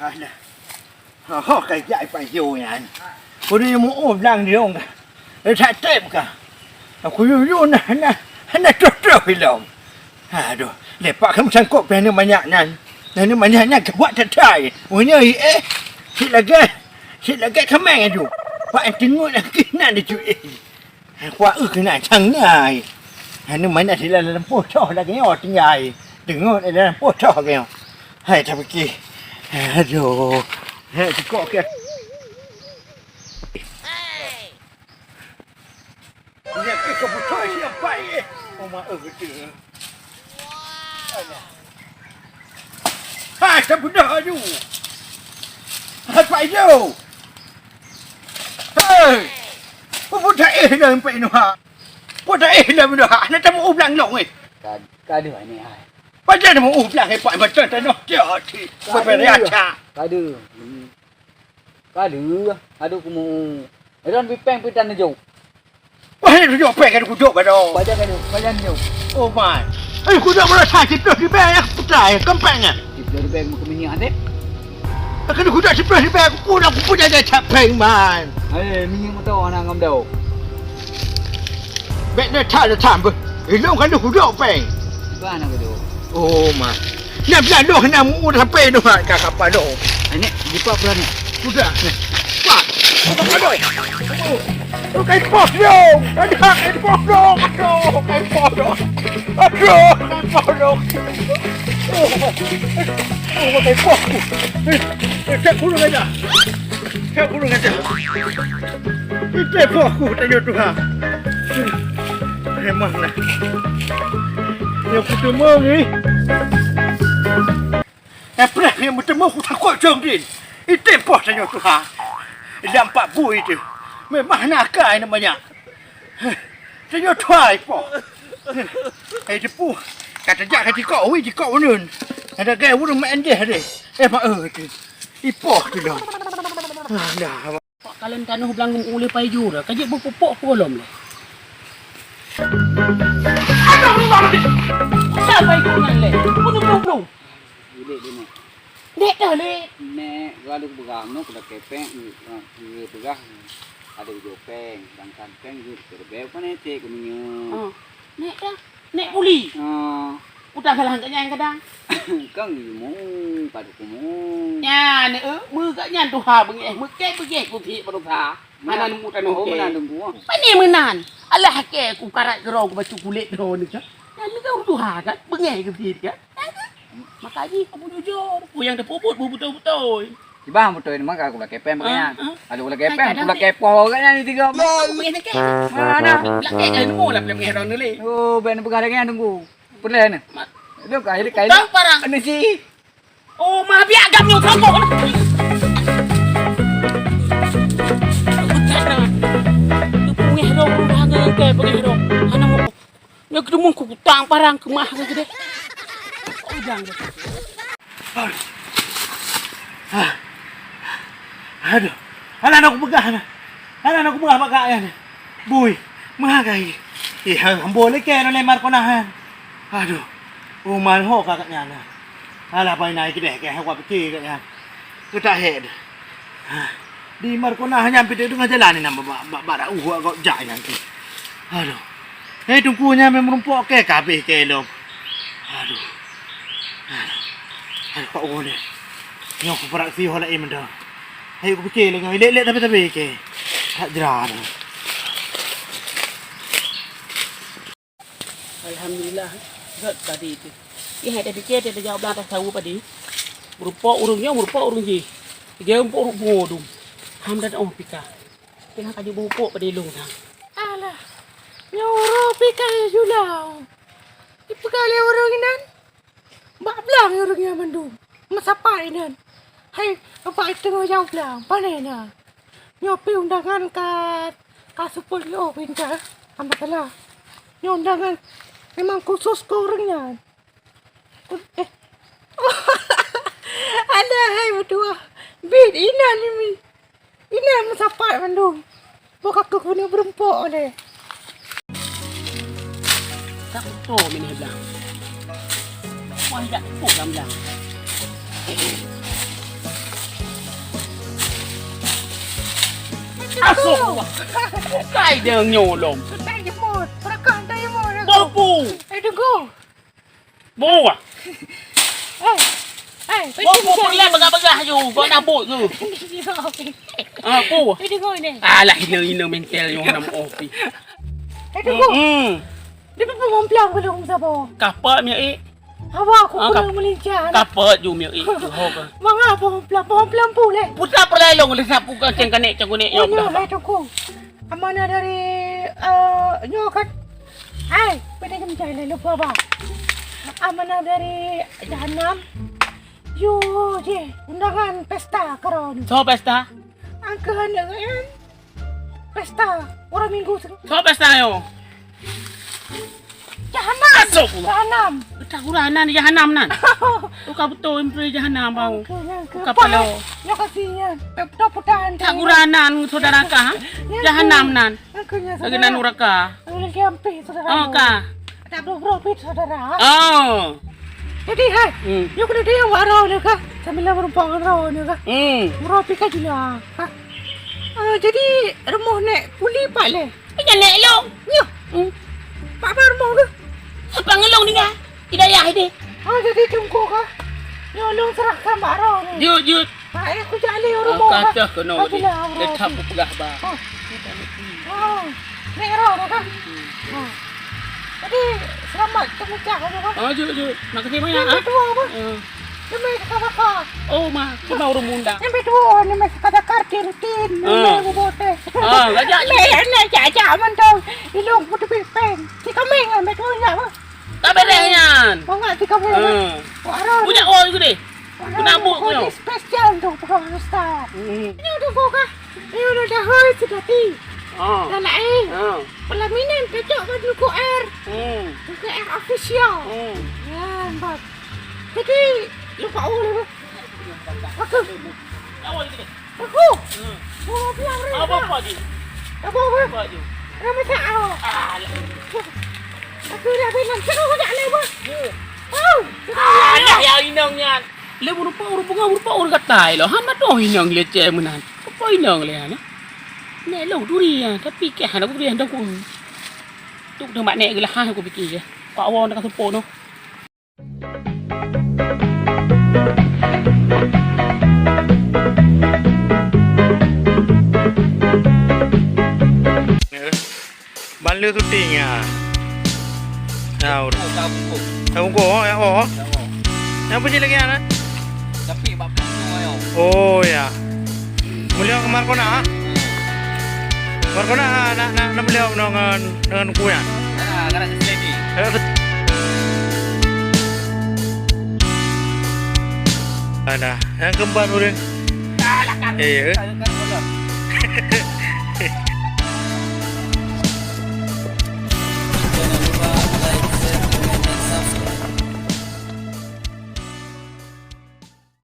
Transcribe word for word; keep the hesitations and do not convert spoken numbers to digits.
Alah. Ho, ho, ka jak i pajoh nyan. Peue muôh blang di lôn ka. Eh, that treb ka. Aku yue-yue na, na, na troh-troh ilom. Aduh, lepak ka meusangkot pih aneuk manyak nyan. Aneuk manyak nyan ka buat that-that. Meunyoe, eh, sit lagèe, sit lagèe kameng aju. Bak teungeut lagèe nan aju, eh. Kuah eu keunan sang ngai. Hana mana sila lampôh toh lagèe nyoe tinggai. Deungon lampôh toh lagèe nyoe. Hai tapike. Aduh. Hai cikok ke. Nyak ke kebutuhan siapa eh? Oma eu betul. Hai, sabeuna aju. Hai, Pak Ijo. Hei. Peue taéh lam pek nyoe ha? Peue taéh lam nyoe ha? Hana tamu ublang long eh. Ka, ka deuh ni hai. Pajan tamu ublang eh, Pak, betul tanoh tiap hati. Ka deuh. Bebeuraya cak. Ka deuh. Ka deuh. Aduh, kumu. Ron bipeng pitan neujok. Wah, ni kujok peng, kan kujok badoe. Pajan kan, pajan nyoe. Oh, man. Eh, kujok bola sa, ciploh di beng, ya, putra, ya, kempeng, ya. Ciploh di beng, muka minyak, dek. Kan kujok ciploh di beng, aku pun, aku pun jaga capeng, man. Eh, minyak motor, anak ngam dau. Bek dah tak, dah tak, beh. Eh, long kan kujok peng. Bukan aku tu. Oh, man. Nyan biar doh na mu sampai doh ka kapal doh. Ini dipak pula ni. Sudah. Pak. Aduh. Oh, kai poh dong. Aduh, kai poh dong. Aduh, kai poh dong. Aduh, kai poh dong. Oh, oh, kai poh. Eh, eh, cek dulu aja. Cek dulu aja. Itu poh aku tanya Tuhan. Memang lah. Yang pertama ni. Eh, preh nyang meuteumé kutakot jong din. Item poh tanyoe tuha. Lam pat bui teuh. Memang na akai na banyak. Tanyoe tuha ipoh. Eh, teupeu. Ka tajak ka jikok, ui jikok uneun. Ada gai ureueng maén deh deh. Eh, ma eh teuh. Ipoh teuh dah. Alah. Pak kalon tanoh blang uleh paiju dah. Ka jeuet beupupok peue lom lé. Aduh, Allah, Rabbi. Siapa ikut nyan lé? Penuh-penuh. Ulit dia, Nek. Nek dah, Nek. Nek, lalu pegang, no, kena kepeng, eh, pegang. Ada ujung peng, sedangkan peng itu terbeu kan etek ke minyak. Oh, Nek dah. Nek puli. Ah. Udah salah kat nyan kadang. Kan ilmu, kat hukum. Nyan, eh, meu kat nyan tuha beungéh, meuké beungéh kutik baroesa. Hana nemu tanoh. Oh, ke. Meunan teungku. Pane meunan. Alah ke ku karat keurong ku bacut kulét droe ni kan. Nyan ni kan tuha kan, beungéh kutik kan. Maka jih aku jujur, ku nyang teupeubuet beutôi-beutôi. Sibang beutôi ni maka aku lakée péng pakai nyan. Ah, ah. Aduh, aku lakée péng, aku lakée poh kat nyan tiga. Mana? Lakée dah nemu lah peuleueh orang nulis. Oh, ben peugah lagée nyan tunggu. Peuleueh ni. Mak. Itu kah, ini kah. Tang parang. Ini si. Oh, mah biak agam nyoe sangkok. Pecah tangan. Tu pengeh rong, rong dah ngeungke pengeh rong. Hana mau. Nyoe keudeueng ku kutang parang keumah lagée deh. Udang deh. Aduh. Aduh. Alah, aku peugah nah. Alah, aku peugah bak kak nyan. Bui, meuha gai. Eh, hang ambo lé kèe lé Markonah nyan. Aduh. Uman ho kakak nyan. Alah, pai na keudeh kèe, aku pike kak nyan. Keutak hek deh. Di Markonah nyan pih teungoh jalan nyan bak, bak, bak, bak dakwah gok jak nyan tu. Aduh. Eh, teungku nyan meurumpok kèe ka habéh kèe lom. Aduh. Aduh. Aduh, kok ulèe. Nyoe kupeuraksi ho laén meudo. Ayo kupike lé nyoe, lé-lé tapi-tapi kèe. Hak jera tu. Alhamdulillah, gét padi tu. Ih, hai dah pike, dah jaweueb blang atas sawu padi. Meurupok ureueng nyoe, meurupok ureueng jih. Tiga empuk ruek pungo dum. Ham dan oh pika. Tengah kaju bupuk padi lôn sang. Alah. Nyoe ureueng Tapi ka jula. Ipeugah lé ureueng inan, bak blang ureueng nyan mandum. Meusapat inan. Hai, bak teungoh jaweub blang, pane na. Nyoe pih undangan ka, ka seupôt lé oh pinta. Hana masalah. Nyoe undangan memang khusus keu ureueng nyan. Eh. Alah, hai meutuah. Bit inan ni. Inan meusapat mandum. Boh ka keuh keuneuk beureumpok deh. Tak beutôi minah blang. Wah, jak tepuk dalam blang. Asoh, wah. Kai deueng nyolong. Kai jemur. Perakah kai jemur. Bopu. Eh, tunggu. Buah. Eh, eh, Wah, peue peureulèe bagah-bagah ju, kok nabot ju. Ah, buah. Alah, hina-hina mental nyang nam opi. Eh, tunggu. Hmm. Dia pun peumpulang belum sabo. Kapot mi, eh. Hawa aku Ah, kap- kena melincah. Kapot ju mi, eh. Ho ka. Manga peumpulang, peumpulang puleh. Putra perlalu ngelihat bukan cengkanek cengkunek Oh, nyok dah. Hai, tunggu. Amanah dari, eh, nyoe kan. Hai, pada jam jai lupa bah. Amanah dari Jahanam. Yo, je, undangan pesta karon. So pesta? Angka aneuk kan? Pesta, orang minggu tu. So pesta yo. Jahanam. Masuk. Jahanam. Tak gurah nan Jahanam nan. Bukan betul impre Jahanam bau. Angka, angka. Bukan palo. Nyoe kasih ya. Pepto putan. Tak gurah nan saudara kah? Ya, Jahanam nan. Aku nya Lagi saudara. Nan nuraka. Aku lagi ampih saudara. Oh, ka. Tak bro-bro pit saudara. Oh. Jadi hai, Hmm. Nyoe kena dia wak roh ni kah? Sambil lah merumpok ngon roh ni kah? Hmm. Roh pika jula. Ha? Ah, jadi rumoh nek puli pak leh. Ingat nek lo. Nyoh. Hmm. Pak ba rumoh ke? Apa ngelong ni kah? Hidayah ini. Ah, jadi tunggu kah? Nyoh long serahkan bak roh ni. Jut, jut. Hai, aku jak lé ureueng boh. Kacah keunoe deh. Tetap kupeugah ba. Oh. Oh. Nek roh dah kan? Oh. Jadi selamat teumeucah dah kan? Oh, jeuet, jeuet. Makasih banyak ah. Dah tua apa? Hmm. Dah mai saka-saka. Oh, ma, cuma ureueng muda. Dah mai tua, dah mai saka-saka rutin. Ah. Dah mai bobo teh. Ah, gajak. Nek, nek jak-jak mantong. Ilong putu pipeng. Si kameng dah mai tua nyak apa? Tak beres nyan. Bangat si kameng. Ah. Wah, roh. Punya oh juga deh. Kena buk tu. Ini spesial tu bukan ustaz. Hmm. Ini tu kau kah? Ini udah dah hoi sedati. Ah. Dah lain. Ah. Pelaminan kejok kan nuku air. Hmm. Nuku air official. Hmm. Ya, bos. Jadi lupa oh. Aku. Awal kita. Aku. Hmm. Mau bilang. Apa apa je? Apa apa? Apa je? Nama tak awak? Ah, aku dah bilang. Cakap aku tak lewat. Ya. Oh. Alah, ya inong nyan. Lé meureumpok ureueng peungah, meureumpok ureueng gatai lom. Hana toh inong leceh meunan. Apa inong lé hana? Nek lôn duri ya, tapi keh hana duri hana ku. Tu teuh mak nek geulah ha ku pike ya. Pak wong dah ka seupôt noh. Ban lheueh syuting, ya. Ya, udah. Oh, tak bungkuk. Tak bungkuk, oh, ya, oh. Ya, oh. Yang apa je lagi, ya, nah? Tapi bak pintu, ya. Oh, ya. Mulia ke Markona, ha? Hmm. Markona, ha, nak, nak, nak mulia dengan, dengan ku, ya? Ah, kan ada seledi. Eh, bet- Ada. Yang keempat, udah. Salah kan? Eh, ya. Salah kan, bola.